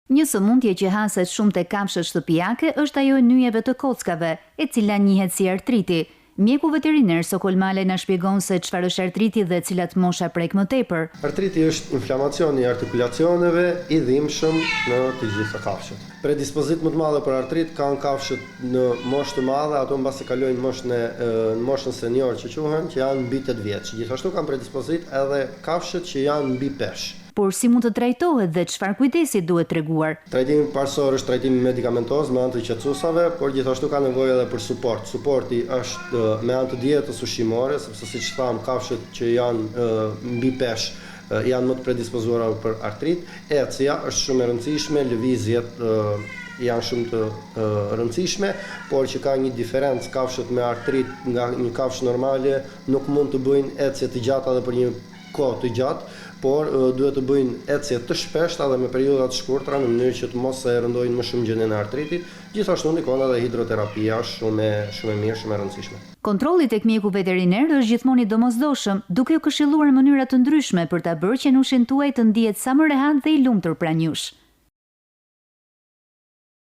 Një sëmundje që haset shumë te kafshët shtëpiake është ajo e nyjeve të kockave, e cila njihet si artriti. Mjeku veteriner Sokol Malaj na shpjegon se çfarë është artriti dhe cilat mosha prek më tepër. Artriti është inflamacion i artikulacioneve i dhimbshëm në të gjitha kafshët. Predispozitë më të madhe për artrit kanë kafshët në moshë të madhe, ato mbasi kalojnë moshën e në moshën senior që quhen, që janë mbi 8 vjeç. Gjithashtu kanë predispozitë edhe kafshët që janë mbi peshë. Por si mund të trajtohet dhe çfarë kujdesi duhet treguar? Trajtimi parësor është trajtimi medikamentoz me anë të qetësuesave, por gjithashtu ka nevojë edhe për suport. Suporti është me anë të dietës ushqimore, sepse siç thamë kafshët që janë mbi peshë janë më të predispozuara për artrit. Ecja është shumë e rëndësishme, lëvizjet janë shumë të rëndësishme, por që ka një diferencë kafshët me artrit nga një kafshë normale nuk mund të bëjnë ecje të gjata dhe për një kohë të gjatë, por duhet të bëjnë ecje të shpeshta dhe me periudha të shkurtra në mënyrë që të mos e rëndojnë më shumë gjendjen e artritit. Gjithashtu ndikon edhe hidroterapia, është shumë e shumë e mirë, shumë e rëndësishme. Kontrolli tek mjeku veteriner është gjithmonë i domosdoshëm, duke ju këshilluar mënyra të ndryshme për ta bërë qenushin tuaj të ndihet sa më rehat dhe i lumtur pranë jush.